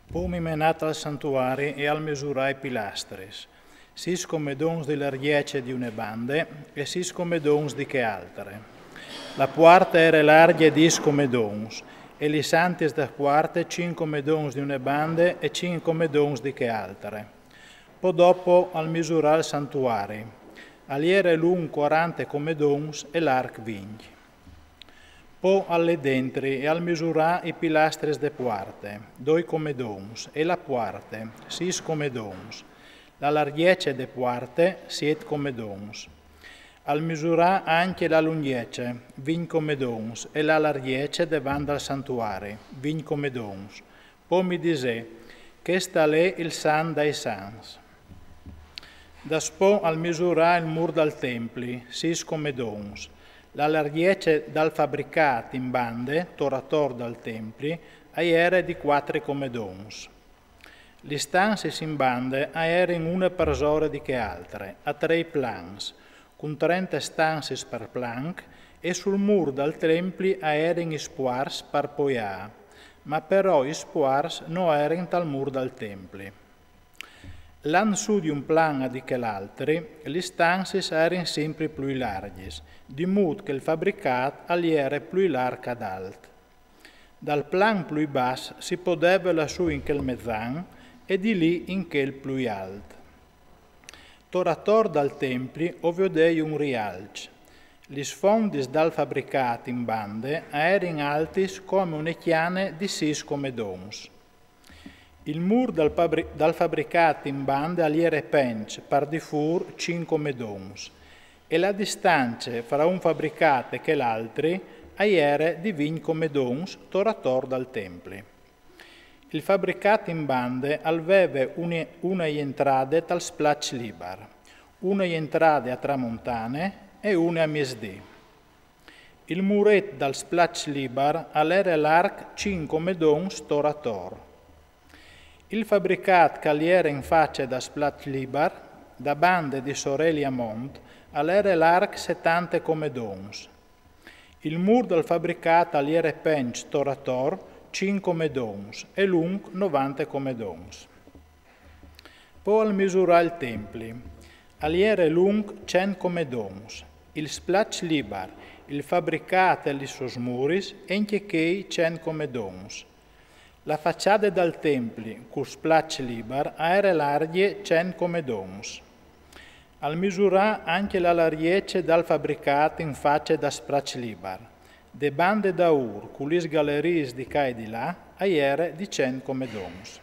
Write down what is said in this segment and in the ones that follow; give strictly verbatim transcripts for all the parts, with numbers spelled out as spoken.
Po mi menà tal santuari e al misurà i pilastris, sîs comedons di largjece di une bande e sîs comedons di chê altre. La puarte e ere largje dîs comedons, e lis antis de puarte cinc comedons di une bande e cinc comedons di chê altre. Po dopo al misurà il santuari. Al jere lunc cuarante comedons e larc vincj. Po al lè dentri e al misurà i pilastris de puarte, doi comedons, e la puarte, sîs comedons, la largjece de puarte, siet comedons. Al misurà ancje la lungjece, vincj comedons, e la largjece devant dal santuari, vincj comedons. Po mi disè: Chest al è il sant dai sants. Daspò al misurà il mûr dal templi, sîs comedons. La largjece dal fabricât in bande, tor ator dal templi, a jere di cuatri comedons. Lis stancis in bande a jerin une parsore di chê altre, a trei plans, cun trente stancis par planc, e sul mûr dal templi a jerin i spuars par poiâ, ma però i spuars no jerin tal mûr dal templi. Lant sù di un plan a di chel altri, lis stancis a jerin simpri plui largjis, di mût che il fabricât al jere plui larc ad alt. Dal plan plui bas si podeve lâ sù in chel mezan e di li in chel plui alt. Tor ator dal templi o viodei un rialç. Lis fondis dal fabricât in bande a jerin altis come une cjane di sîs comedons. Il mûr dal, dal fabricât in bande al jere penç, par di fûr, cinc comedons, e la distance fra un fabricât e chel altri a jere di vincj comedons tor ator dal templi. Il fabricât in bande al veve une jentrade tal splaç libar, une jentrade a tramontane e une a miesdì. Il muret dal splaç libar al jere larc cinc comedons tor ator. Il fabricât che al jere in face dal splaç libar, da bande di soreli a mont, al jere larc setante comedons. Il mûr dal fabricât al jere penç tor ator cinc comedons e lunc novante comedons. Po al misurà il templi. Al jere lunc cent comedons. Il splaç libar, il fabricât e lis sôs muris, e ancje chei cent comedons. La façade dal templi, cul splaç libar, a jere largje cent comedons. Al misurà ancje la largjece dal fabricât in face dal splaç libar. De bande daûr, cu lis galeriis di ca e di là, a jere di cent comedons.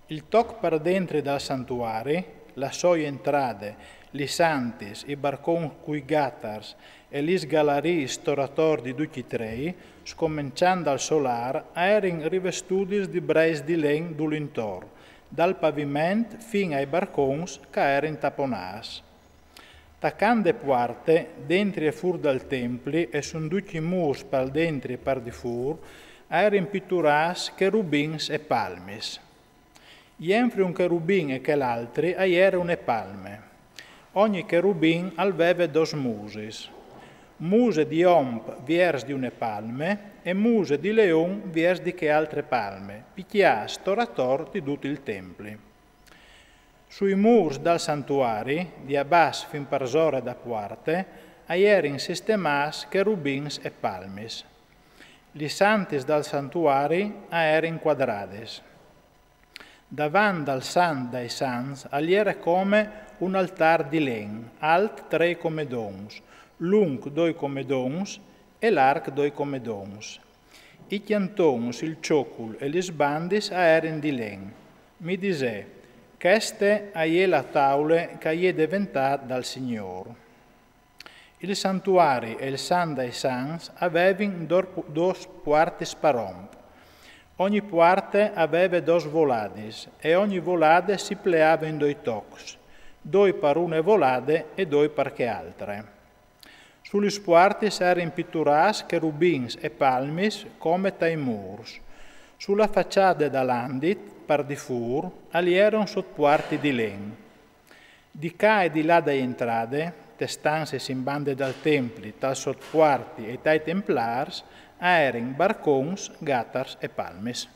Il toc par dentri dal santuari, la sô jentrade, lis antis, i barcons cui gatars e lis galeriis tor ator di ducj i trei, scomençant dal solâr, a jerin rivestudis di breis di len dulintor, dal paviment fin ai barcons che a jerin taponâts. Tacant de puarte, dentri e fûr dal templi e sù ducj i mûrs par dentri e par di fûr, a jerin piturâts cherubins e palmis. Jenfri un cherubin e chel altri a jere une palme. Ogni cherubin al veve dôs musis. Muse di om viers di une palme e muse di leon viers di chê altre palme, picjâts tor ator di dut il templi. Sui mûrs dal santuari, di abàs fin parsore da puarte, a jerin sistemâts cherubins e palmis. Lis antis dal santuari a jerin cuadradis. Davant dal sant dai sants al jere come un altâr di len, alt trei comedons, lunc doi comedons e larc doi comedons. I cjantons, il cjocul e lis bandis a jerin di len. Mi disè: Cheste a je la taule che a je deventade dal Signôr. Il santuari e il sant dai sants a vevin dôs puartis par om. Ogni puarte a veve dôs voladis e ogni volade si pleave in doi tocs, doi par une volade e doi par chê altre. Su lis puartis a jerin piturâts cherubins e palmis come tai mûrs. Su la façade dal andit, par di fûr, al jere un sotpuarti di len. Di ca e di là da jentrade, tes stancis in bande dal templi, tal sotpuarti e tai templârs, a jerin barcons, gatars e palmis.